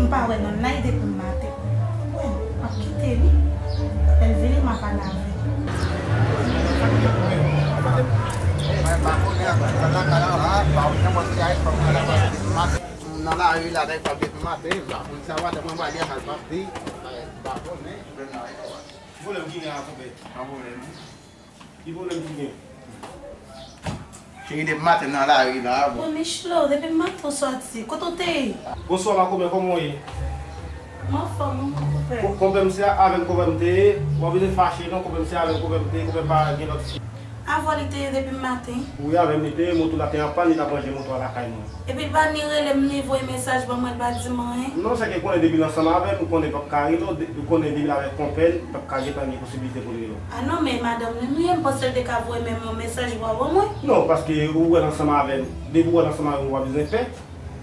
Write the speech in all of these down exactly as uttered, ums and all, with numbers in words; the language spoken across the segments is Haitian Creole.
Pa wè non, l la ede pou m maten. Wè, m ap kite li. Lè l vini, m ap pale avè l. Nan lari la, nèg pa vle pou maten, m pa konn sa maten, mwen pa li a, m pa di, m pa konnen. Ki pwoblèm ki gen a, konpè? Pa pwoblèm. Ki pwoblèm ki gen? Cheri, depi maten nan lari la, bon. Bon, Michlo, depi maten w sòti, kote w te ye? Bonswa, makomè, kòman w ye? M anfòm, wi, mon konpè. Ko-, konpè m se avè m konpè m te ye, w ap vin fache non, konpè m se avè m konpè m te ye, konpè m pa gen lòt fi. Avè w li te ye depi maten? Wi, avè m li te ye, moto l la te an pàn, li t ap ranje moto a lakay mwen. Epi l pa ni rele m, ni voye mesaj ban mwen, l pa di m anyen. Non, se ke konnen depi l ansanm avè m, ou konnen l p ap ka rele w, de-, ou konnen depi l avèk konpè l, l p ap ka gentan gen posiblite pou l rele w. A non, men madanm li m ye, m panse l te ka voye menm yon mesaj pou al ban mwen. Non, paske ou wè l ansanm avè m. Depi ou wè l ansanm avè m, ou pa bezwen pè.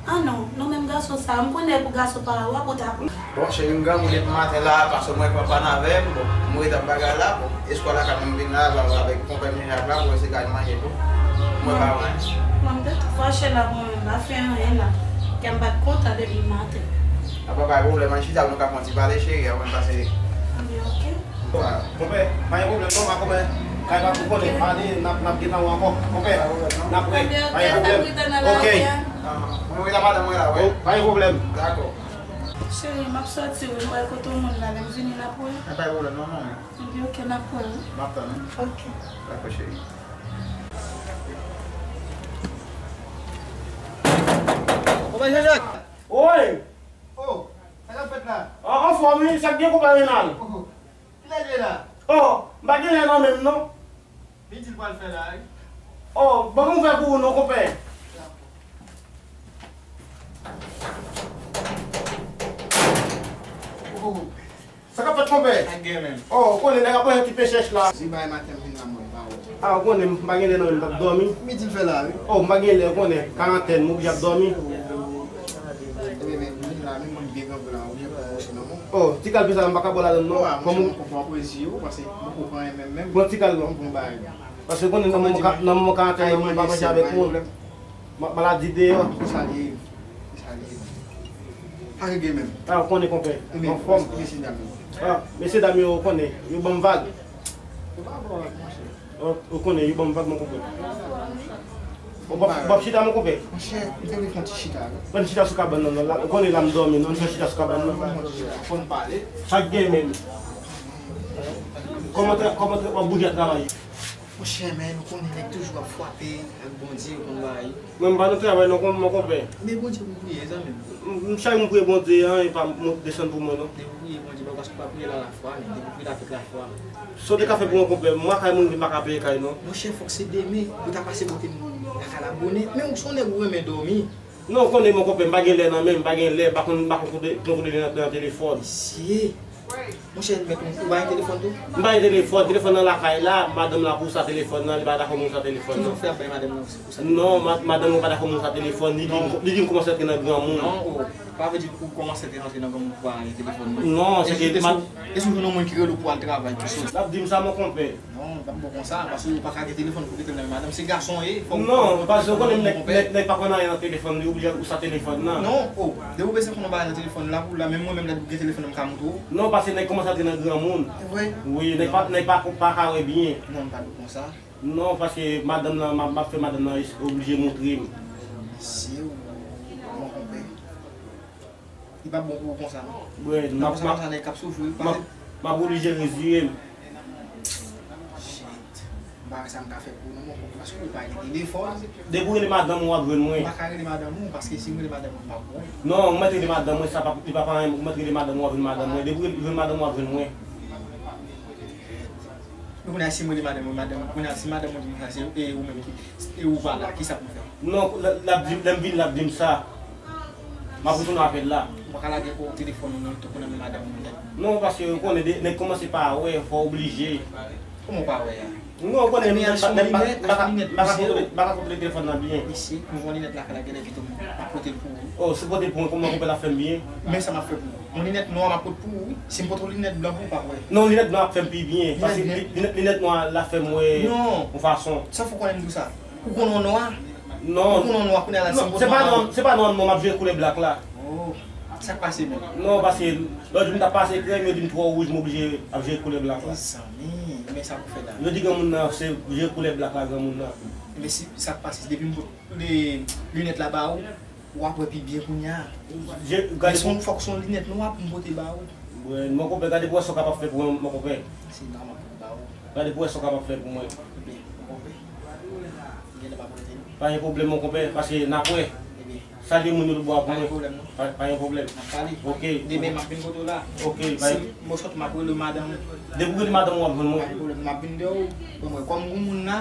A non, non, menm gason sa, m konnen pou gason parèy ou a pou ta pran. Bon, cheri, m grangou depi maten la, paske mwen pran pàn avè m, bon, m ret ap bagay la, bon, eswa la ka menm vin la, la, avèk konpè m Jean Jacques la, pou wè si l ka manje tou. Mwen pa wè. Mwen, de tout fache la, mwen, m pa fè anyen la. Kè m pa t kontan depi maten. A, pa bay pwoblèm, ann chita, nou ka fè yon ti pale, cheri, avan n pase. Anben, oke. Konpè, pa gen pwoblèm, non, pa konpè. Kay pa pou konnen, pale, n ap, n ap gentan wè ankò. Konpè, n ap wè, pa gen pwoblèm. Oke. Mwen, mwen la, madanm, mwen la, wè. Pa gen pwoblèm. Dakò. Cheri, m ap sòti, wi, m pral kote yon moun la, lè m vini, n ap wè. Pa gen pwoblèm, non, manmi. Epi, oke, n ap wè, wi. M ap tann, wi. Oke. Dakò, cheri. Konpè Jean Jacques! Woy! Oh, sa k ap fèt la? An, anfòm, wi, sa k gen, konpè Renal? Oh, kilè l ye la? Oh, m pa gen lè nan men m, non. Li di l pral fè la, wi. Oh, ban m ouvè pou ou non, konpè. Oh, sa k ap fèt, konpè? Sa k gen menm? Oh, ou konnen nèg ap manje ti pen chèch la. Se bay maten m vin la, mwen, pa wè. Ah, ou konnen m pa gen lè nan men m t ap dòmi. Midi l fè la, wi. Oh, m pa gen lè, ou konnen, karantèn, m oblije ap dòmi. Ebyen, men, m vin la, men mwen byen grangou la, ou byen pran manje nan men w. Oh, ti kalpi sa, m pa ka bò ladan l non. Kòm ou konprann poezi yo, paske m poko pran anyen menm, menm. Pran ti kal non. M pran bagay. Paske konnen nan moman ka-, nan moman karantèn nan, moun pa manje avèk moun. Ma-, maladi deyò. Sa l ye. Sa l ye. Sa regle menm. Ah, ou konnen konpè. Anfòm. Mesye dam yo. Ah, mesye dam yo, ou konnen, yo ban m vag. Yo pa ban w vag, monchè. Ou, ou konnen, yo ban m vag, mon konpè. Bon, w ap, w ap chita, mon konpè. Monchè, m te vle fè yon ti chita, wi. Ban m chita sou kabann nan, non. La, ou konnen la m dòmi, non, m fè chita sou kabann nan. Fò n pale. Sa k gen menm? Kòman tra-, kòman tra-, w ap bouje a travay? Monchè, men nou konnen nèg toujou ap frape ak Bondye, ou konn bagay. Mwen, m pa nan travay non, mon konpè. Men Bondye pou priye, zanmi m. M, m chak m priye Bondye an, e pa mont desann pou mwen non. Depi w priye Bondye, pa paske w pa priye l alafwa, men depi w priye l avèk lafwa. Sa w te ka fè pou mwen, konpè, m lakay moun, m pa ka peye kay non. Monchè, fòk se demen, ou ta pase kote m lakay la bonè. Men ou se yon nèg ou renmen dòmi. Non, ou konnen, mon konpè, m pa gen lè nan men m, m pa gen lè, m pa konn, m pa konn kote, pran kote nan, nan telefòn. Mesye. Monchè, mèt ou, ou pa gen telefòn tou? M pa gen telefòn, telefòn nan lakay la, madanm la pou sa telefòn nan, li pa dakò moun sa telefòn nan. Ki jan w fè ap bay madanm nan pou sa telefòn? Non, ma-, madanm mwen pa dakò moun sa telefòn, li di m, li di m kòmanse antre nan granmoun. Non, o, pa vle di ou kòmanse antre nan granmoun pou pa gen telefòn, non. Non, se ke e si, e si w jwenn yon moun ki rele w pou al travay, ki sòti? L ap di m sa, mon konpè. Non, pa bon konsa, paske ou pa ka gen telefòn pou kite l nan men madanm. Se gason w ye, fò w... Non, paske ou konnen nèg, nèg, nèg pa konn anyen nan telefòn, li oblije ou sa telefòn nan. Non, o, depi ou bezwen konn yon bagay nan telefòn la, pou la, menm mwen menm lè m gen telefòn nan m ka montre w. Non, paske nèg kòmanse antre nan granmoun. Se vre? Wi, nèg pa, nèg pa, pa ka wè byen. Non, m pa di w konsa. Non, paske madanm nan, m ap, m ap fè madanm nan oblije montre m. Mesye, ou, ou bon konpè. Li pa bon pou ou konsa non. Wi, m ap, m ap, konsa nèg k ap soufri, m ap, m ap oblije reziye m. Shit. M pa wè sa m ka fè pou ou non, mon konpè, paske ou pa gen telefòn. Depi w rele madanm ou, w ap jwenn mwen. M pa ka rele madanm ou, paske si m rele madanm ou, m p ap wè w. Non, ou mèt rele madanm mwen, sa pa, li pa pa anyen, ou mèt rele madanm ou, w ap jwenn madanm mwen. Depi w rele, jwenn madanm ou, w ap jwenn mwen. Men kounye a, si m rele madanm ou, madanm, kounye a, si madanm ou di m sa, se, e ou menm ki, e ou pa la, kisa pou m fè? Non, l, l ap di, lè m vini, l ap di m sa. M ap retounen apèl la. Ou pa ka lage kò w telefòn ou nan, tou nan men madanm ou nèt. Non, paske ou konnen, de, nèg kòmanse pa wè, fò oblije. Kòman w pa wè a? Non, ou konnen, m pa, m pa, m pa ka kontwole, m pa ka kontwole telefòn nan byen. Mesye, m gen yon linèt lakay la, genlè pito m ap pote l pou ou. Oh, si w pote l pou mwen, kòman konpè l ap fè m byen? Men sa m ap fè pou ou. Yon linèt nwa m ap pot pou ou, wi. Si m pot yon linèt blan pou ou, w p ap wè. Non, linèt blan ap fè m pi byen. Paske linèt, linèt nwa la fè m wè yon fason. Non. Sa fè w konnen m di w sa? Ou konn yon nwa? Non. Ou konn yon nwa, kounye a la, si m pot yon nwa. Non, se pa nwa, se pa nwa, non, m ap jwe koulè blak la. Oh. Sa k pase menm? Non, paske lòt jou m t ap pase krèm, yo di m twò wouj, m oblije ap jere koulè blak la. Mezanmi, men sa pou fè la. Yo di granmoun nan, se jere koulè blak la, granmoun nan. Men si sa k pase, depi m pot li-, linèt la ba ou, w ap wè pi byen kounye a. Je, gade. Men se yon, fòk se yon linèt nwa pou m pote ba ou. Bon, mon konpè, gade pou wè sa w kapab fè pou mwen, mon konpè. Se nòmal pou m ba ou. Gade pou wè sa w kapab fè pou mwen. Ebyen, mon konpè. Genlè m ap rete non. Pa gen pwoblèm, mon konpè, paske n ap wè. Ebyen. Salye moun yo tout bò a pou mwen. Pa gen pwoblèm non. Pa, pa gen pwoblèm. N ap pale. Ok. Demen m ap vin kote w la. Ok, pa gen. Si m sot m ap rele madanm ou. Depi w rele madanm ou, w ap jwenn mwen. Pa gen pwoblèm, m ap vin dèyè w. Bon, mwen, kòm gon moun la,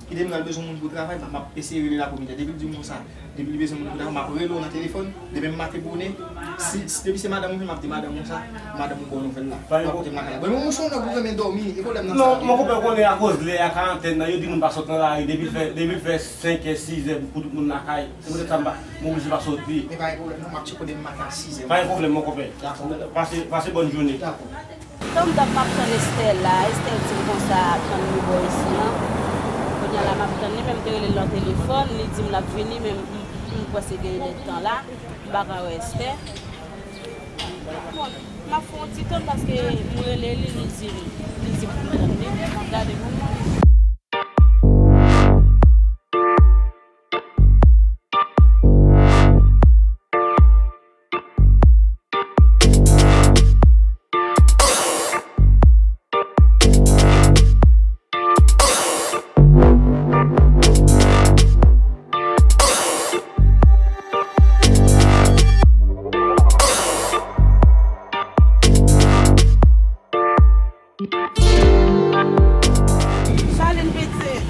kite m pral bezwen moun pou travay, m ap eseye rele lakomite. Depi l di m konsa, depi li bezwen moun pou travay, m ap rele w nan telefòn. Demen maten bonè, si, si depi se madanm ou, m ap di madanm ou sa, madanm ou ba w nouvèl la. Pa gen pwoblèm. Bon, mwen, mwen se yon nèg ou renmen dòmi, e pwoblèm nan sa. Non, mon konpè, konnen akoz lè a, karantèn nan, yo di moun pa sot nan lari, depi l fè, depi l fè senkè, sizè pou tout moun lakay. Se poutèt sa m pa, m oblije pa soti. Men pa gen pwoblèm non, m ap tcheke w demen maten a sizè. Pa gen pwoblèm, mon konpè. Dakò. Pase, pase bòn jounen. Dakò. Tann m t ap, m ap tann Esther la, Esther di m konsa ap tann li bò isi an. Kounye a la m ap tann li, men m te rele l nan telefòn, li di m l ap vini, men m, m, m kwè se gen inèdtan la, m pa ka wè Esther. Bon, m ap fè yon ti tann paske m rele li, li di m, li di m pou m tann li, m ap gade pou mwen. Charline pitit.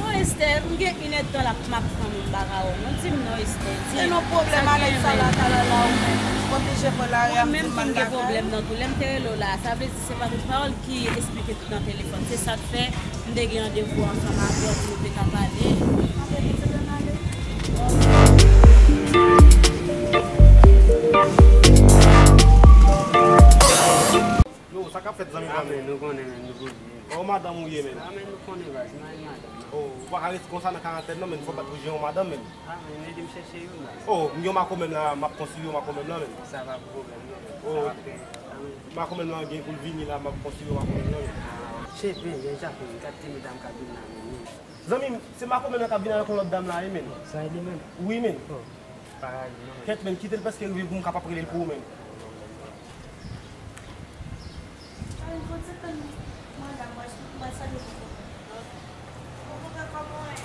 Oh, Esther, m gen inèdtan la m ap tann ou m pa ka wè w non. Di m non, Esther. Di m. Se yon pwoblèm avèk sa la, talè la ou menm. Ou oblije pran lari a, m di m al lakay. Mwen menm tou m gen pwoblèm nan tou. Lè m te rele w la, sa vle di se pa tout pawòl ki esplike tout nan telefòn. Se sa k fè m te gen randevou ansanm avè w pou nou te ka pale. Anben pitit, ann ale. Yo, sa k ap fèt, zanmi pa m? Amen, nou konnen, men, nou konnen. Kòman madanm ou ye, men? Amen, nou konnen, baz, mari madanm nan. Oh, ou pa ka rete konsa nan karantèn nan, men, fò w bat pou jere yon madanm, men. Amen, ede m chèche youn, baz. Oh, m gen yon makomè m la, m ap konstwi yon makomè m lan, men. Sa pa pwoblèm, non, men. Oh. Sa ap fè, amen. Makomè m lan gen pou l vini la, m ap konstwi yon makomè m lan, men. Ah, cheve, men, Jacqueline, gad ti medam k ap vin la, men, men. Zanmi m, se makomè m lan k ap vin avèk yon lòt dam la, wi, men. Sa e li menm? Wi, men. Oh. Pa rale non, men. Kèt, men, kite l prèske rive pou m kapab rele l pou ou, men.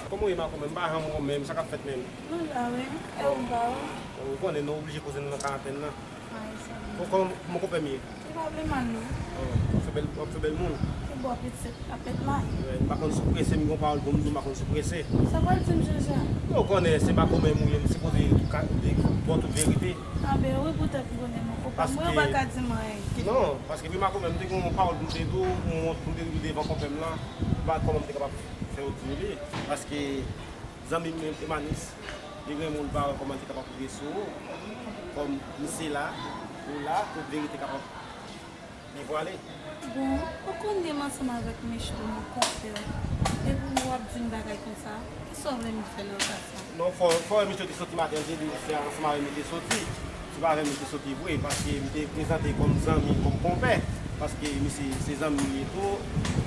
Kòman w ye, makomè? M pa janm wè w menm, sa k ap fèt menm? Nou la, wi. E ou pa wè? Ou konnen, nou oblije koze nou nan karantèn nan. Ay, sa. Ou kòman, kòman konpè m ye? Li pa vle mal, non. Oh, w ap fè bèl, w ap fè bèl moun. Ki bò pitit ap fèt mal? Wi, m pa konn si w prese, m gen yon pawòl pou m di w, m pa konn si w prese. Sa pral di m, Jean Jean? Ou konnen, se makomè m ou ye, m sipoze ka, di, ba w tout verite. Anben, wi, poutèt m konnen, mon konpè m, wi, ou pa ka di m anyen. Non, paske pi makomè m te gen yon pawòl pou m te di w, yon wont pou m te di w devan konpè m lan, m pa wè kòman m te kapab fè w di w li, paske zanmi m Emanis, li renmen w, li pa wè kòman l te kapab rive sou ou, kòm misye la, ou la, tout verite kapab devwale. Bon, ou konnen m ansanm avèk Michou, mon konpè, epi w ap di m bagay konsa, kisa w vle m fè nan ka sa? Non, fò, fò Michou te soti maten, l te di w se ansanm avè m li te soti. Se pa avè m li te soti vre, paske m te prezante kòm zanmi, kòm konpè, paske misye se zanmi m li ye tou,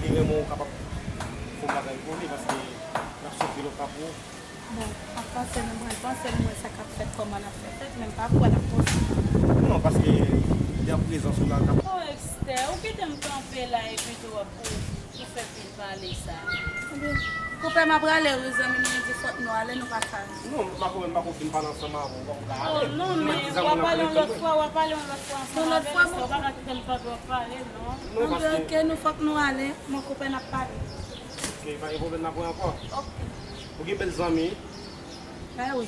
li renmen w kapab fè yon bagay pou li, paske l ap soufri lòt pa pou ou. Bon, m ap panse nou, mwen panse nou wè sa k ap fèt, kòman l ap fè fèt, men m pa kwè l ap posib. Non, paske li an prezans ou la, l ap. Oh, Esther, ou kite m kanpe la epi tou w ap, ou, ou fè pil pale sa. Ebyen, konpè, m ap prale wi, zanmi m nan di fòk nou ale, nou pa ka. Non, m pa konprann, m pa konn fin pale ansanm avè w, ou pa ka ale. Oh, non, men w ap pale yon lòt fwa, w ap pale yon lòt fwa ansanm avè l, Esther, ou pa ka kite l kanpe w ap pale, non. Non, paske. Anben, ok, nou fòk nou ale, mon konpè, n ap pale. Ok, pa gen pwoblèm, n ap wè ankò. Ok. Ou gen bèl zanmi. Ben wi.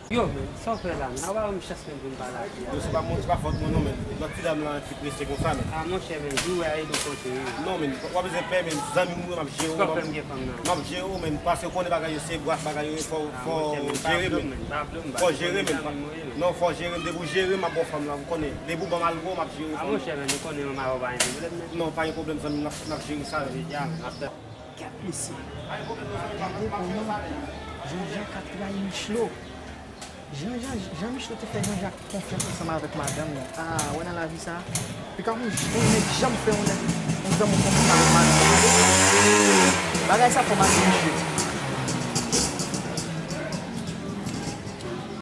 Yo, men, sa w fè la, men? Ou pa ban m chans menm pou m pale ak li a. Yo, se pa mwen, se pa fòt mwen non, men. Lòt ti dam lan ki prese konsa, men. Ah, monchè, men, di w wè a e de kote, wi. Non, men, w ap bezwen pè, men, zanmi m, wi, m ap jere w. Fò fè m gen fanm nan. M ap jere w, men, paske w konnen bagay yo, se bwat bagay yo, fò, fò jere, men. Fò jere, men. Non, fò jere m. Depi w jere m, m ap ba w fanm lan, ou konnen. Depi w ban m algo, m ap jere fanm lan. A, monchè, men, nou konnen manman yo pa gen pwoblèm, men. Non, pa gen pwoblèm, zanmi m, n ap, n ap jere sa, men. Deja, men, m ap fè. Kèt, mesye. Gade kòman. Jean Jacques ap trayi Michlo. Jean, Jean, Jean Michlo te fè Jean Jacques konfyans ansanm avèk madanm li. Ah, wè nan lavi sa. Pika yon, yon nèg janm fè yon nèg, yon zanmi konfyans avèk madanm li. Bagay sa fè w mal pou misye.